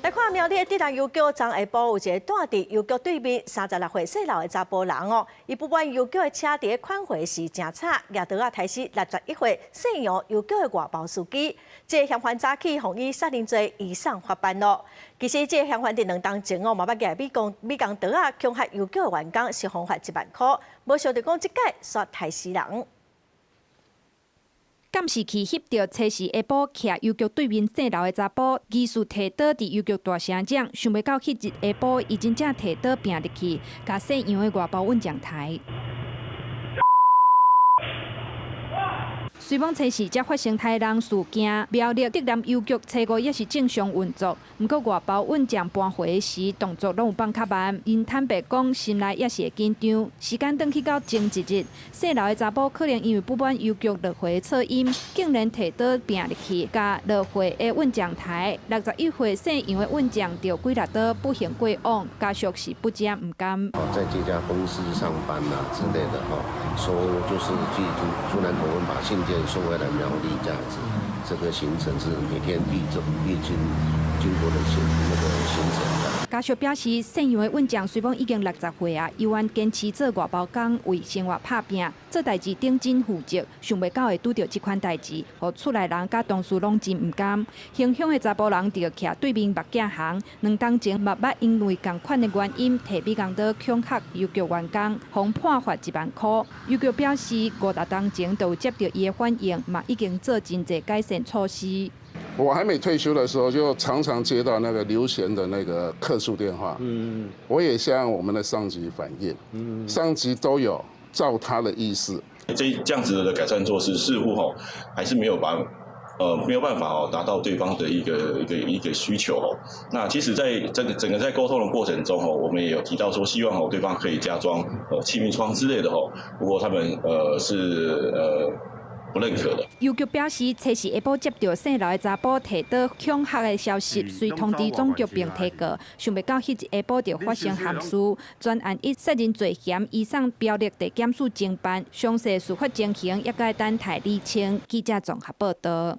來看苗栗的竹南郵局，昨下晡有一个蹛佇郵局對面36歲姓劉的查埔人哦，伊不滿郵局的車佇咧返回時誠吵，舉刀仔刣死61歲姓楊郵局的外包司機。這个嫌犯早起予以殺人罪移送法辦囉。其實這个嫌犯佇2冬前哦，嘛捌舉美工美工刀仔恐嚇郵局的員工，是予罰1萬箍，無想著講這擺煞刣死人。監視器翕著初四下晡，徛郵局對面姓劉的查埔，疑似提刀佇郵局大聲講，想袂到彼日下晡，伊真正提刀拚入去，共姓楊的外包運將刣。雖罔初四才發生刣人事件，苗栗竹南郵局初五也是正常運作，毋過外包運將搬貨時動作攏有放較慢。𪜶坦白講，心內也是會緊張。時間轉去到前一日，姓劉的查埔可能因為不滿郵局落貨的噪音，竟然提刀拚入去，共落貨的運將刣。61歲姓楊的運將著幾落刀，不幸過往，家屬是不遮毋甘。在這家公司上班啊之類的，哈，說就是寄竹南頭份把信件送回來苗栗這樣子，這個行程是每天必走必經經過的行那個行程的。家屬表示，姓楊的運將雖罔已經60歲啊，猶原堅持做外包工為生活拍拚，做代誌頂真負責，想袂到會拄著這款代誌，予厝內人佮同事攏真毋甘。興鄉的查埔人就徛對面目鏡行，2冬前嘛捌因為仝款的原因，提美工刀恐嚇郵局員工，予判罰1萬箍。郵局表示，五六冬前就有接著伊的反映，嘛已經做真濟改善措施。我還沒退休的時候，就常常接到那個劉賢的那個客訴電話。我也向我們的上級反映，上級都有照他的意思。這樣子的改善措施，似乎吼還是沒有辦法哦達到對方的一個需求哦。那其實在這個整個在溝通的過程中哦，我們也有提到說，希望哦對方可以加裝氣密窗之類的哦。不過他們是不認可的。郵局表示，初四下晡接著姓劉的查埔提刀恐嚇的消息，遂通知總局並提告。想袂到彼日下晡就發生憾事，全案以殺人罪嫌移送苗栗地檢署偵辦，詳細事發情形也該等待釐清。記者綜合報道。